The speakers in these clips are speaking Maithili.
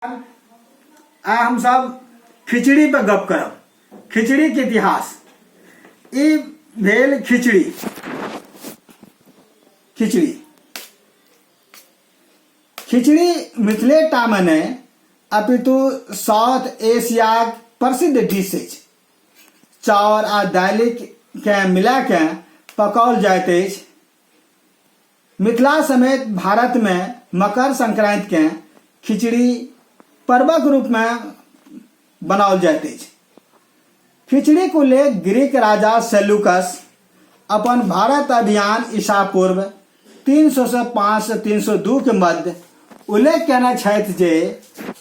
आइ हमसब खिचड़ी पर गप करब। खिचड़ी के इतिहास ई भेल। खिचड़ी खिचड़ी खिचड़ी मिथिले टा मे नहि अपितु साउथ एशियाक प्रसिद्ध डिश अछि। चाउर आ दालिके मिला के पकाओल जाइत अछि। मिथिला समेत भारतमे मकर संक्रांतिकेँ खिचड़ी पर्वक रूपमे बनाओल जाइत अछि। खिचड़ीक उल्लेख ग्रीक राजा सेल्यूकस अपन भारत अभियान ईसा पूर्व 300 सँ 5 से 302 के मध्य उल्लेख केने छथि जे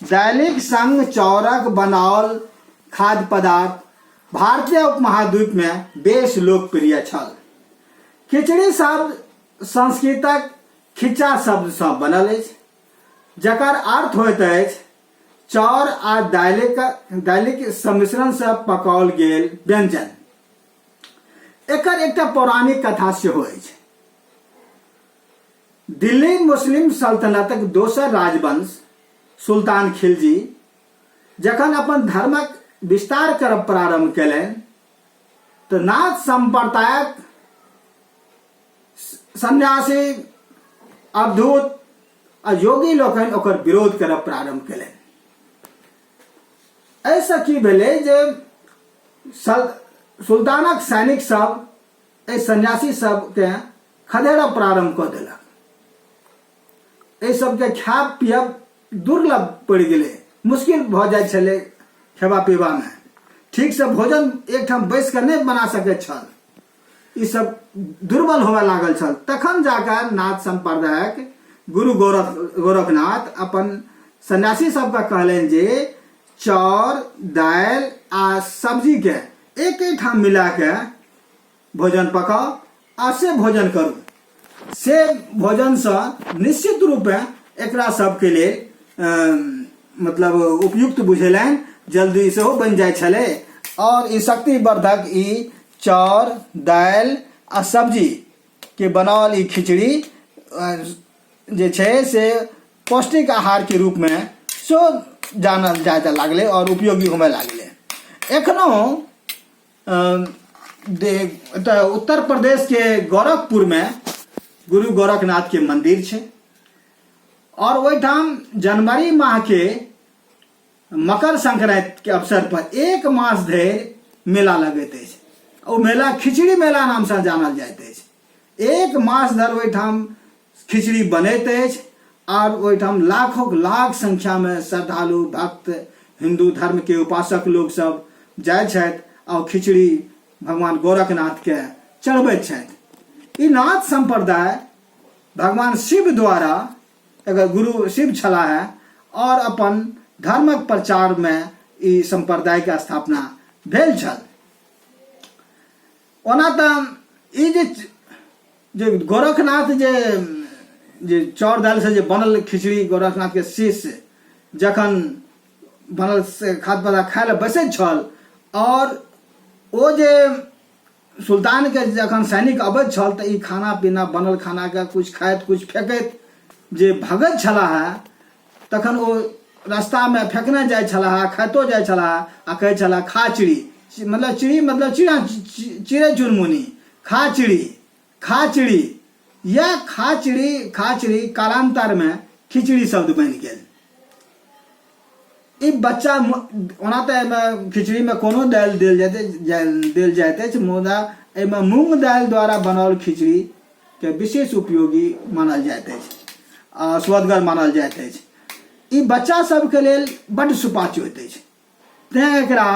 दालिक संग चाउरक बनाओल खाद्य पदार्थ भारतीय उपमहाद्वीपमे बेस लोकप्रिय छल। खिचड़ी शब्द संस्कृतक खिच्चा शब्दसँ बनल अछि, जकर अर्थ होइत अछि चाउर आ दालिक दालिक सम्मिश्रणसँ पकाओल गेल व्यंजन। एकर एकटा पौराणिक कथा सेहो अछि। दिल्ली मुस्लिम सल्तनतक दोसर राजवंश सुल्तान खिलजी जखन अपन धर्मक विस्तार करब प्रारंभ कयलनि तऽ नाथ सम्प्रदायक सन्यासी, अवधूत आ योगी लोकनि ओकर विरोध करब प्रारंभ केलनि। एहिसँ की भेलै जे सुल्तानक सैनिक सब एहि सन्यासी सबके खदेड़ब प्रारंभ कऽ देलक। एहि सबके खायब पियब दुर्लभ पड़ि गेलै, मुश्किल भऽ जाइ छलै खेबा पीबामे। ठीकसँ भोजन एकठाम बैस कऽ नहि बना सकैत छल। ई सब दुर्बल होमय लागल छल। तखन जाकऽ नाथ सम्प्रदायक गुरु गोरखनाथ अपन सन्यासी सबके कहलनि जे चाउर, दालि आ सब्जीके एक ठाम मिलाके भोजन पकाउ आ से भोजन करू। से भोजनसँ निश्चित रूपे एकरा सबके लेल मतलब उपयुक्त बुझेलनि। जल्दी सेहो बनि जाइ छलै आओर ई शक्तिवर्धक ई चाउर, दालि आ सब्जीके बनाओल ई खिचड़ी जे छै से पौष्टिक आहारके रूपमे सेहो जानल जाय लागलै आओर उपयोगी होमय लागलै। एखनो तऽ उत्तर प्रदेशके गोरखपुरमे गुरु गोरखनाथके मन्दिर छै आओर ओहिठाम जनवरी माहके मकर संक्रांतिके अवसर पर एक मास धरि मेला लगैत अछि। ओ मेला खिचड़ी मेला नामसँ जानल जाइत अछि। एक मास धरि ओहिठाम खिचड़ी बनैत अछि आर ओहिठाम लाखों लाख संख्यामे श्रद्धालु भक्त, हिन्दू धर्मके उपासक लोक सब जाइ छथि आ खिचड़ी भगवान गोरखनाथके चढ़बैत छथि। ई नाथ सम्प्रदाय भगवान शिव द्वारा, एकर गुरु शिव छलाह है और अपन धर्मक प्रचार में ई सम्प्रदाय के स्थापना भेल छल। ओना तऽ ई जे जे गोरखनाथ जे जे चाउर दालि से जे बनल खिचड़ी गोरखनाथ के शिष्य जखन बनल से खाद्य पदार्थ खाय लए बैसैत छल और ओ जे सुल्तान के जखन सैनिक अबैत छल तऽ ई खाना पीना बनल खाना के कुछ खाइत कुछ फेकैत जे भगैत छलाह है, तखन ओ रास्तामे फेकने जाइ छलाह, खाइतो जाइ छलाह आ कहै छलाह खा चिड़ी, मतलब चिड़ी मतलब चिड़ा, चिड़ै चुनमुनी, खा चिड़ी, खा चिड़ी। यह खा चिड़ी, खा चिड़ी कालांतरमे खिचड़ी शब्द बनि गेल। ई बच्चा ओना तऽ एहिमे खिचड़ीमे कोनो दालि देल जाइत देल जाइत अछि, मुदा एहिमे मूँग दालि द्वारा बनाओल खिचड़ीके विशेष उपयोगी मानल जाइत अछि आ स्वदगर मानल जाइत अछि। ई बच्चा सबके लेल बड्ड सुपाच्य होइत अछि, तेँ एकरा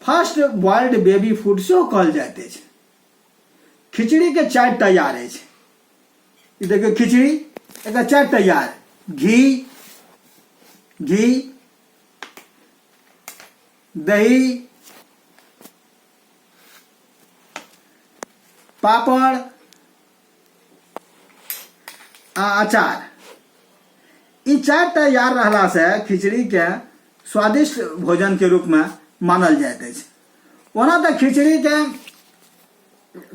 फर्स्ट बॉइल्ड बेबी फूड सेहो कहल जाइत अछि। खिचड़ीके चारि तैयार अछि। ई देखियौ खिचड़ी, एकर चारि तैयार: घी, घी, दही, पापड़ आ अचार। ई चारि तैयार रहला से खिचड़ी के स्वादिष्ट भोजन के रूप में मानल जाइत अछि। ओना तऽ खिचड़ी के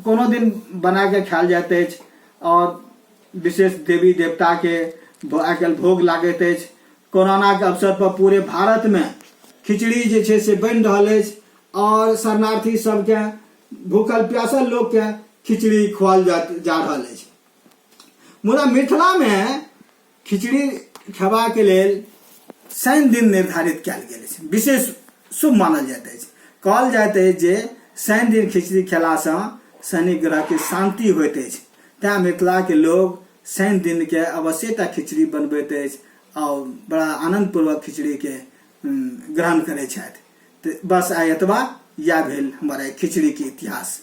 कोनो दिन बना के खायल जाइत अछि और विशेष देवी देवता के आइ काल्हि भोग लागैत अछि। कोरोनाके अवसर पर पूरे भारतमे खिचड़ी जे छै से बनि रहल अछि आओर शरणार्थी सबके भूखल प्यासल लोकके खिचड़ी खुआल जा जा रहल अछि। मुदा मिथिलामे खिचड़ी खेबाके लेल शनि दिन निर्धारित कयल गेल अछि, विशेष शुभ मानल जाइत अछि। कहल जाइत अछि जे शनि दिन खिचड़ी खेलासँ शनि ग्रहके शान्ति होइत अछि, तेँ मिथिलाके लोक शनि दिनके अवश्यटा खिचड़ी बनबैत अछि आओर बड़ा आनन्दपूर्वक खिचड़ीके ग्रहण करै छथि। तऽ बस आइ एतबा, इएह भेल हमर आइ खिचड़ीके इतिहास।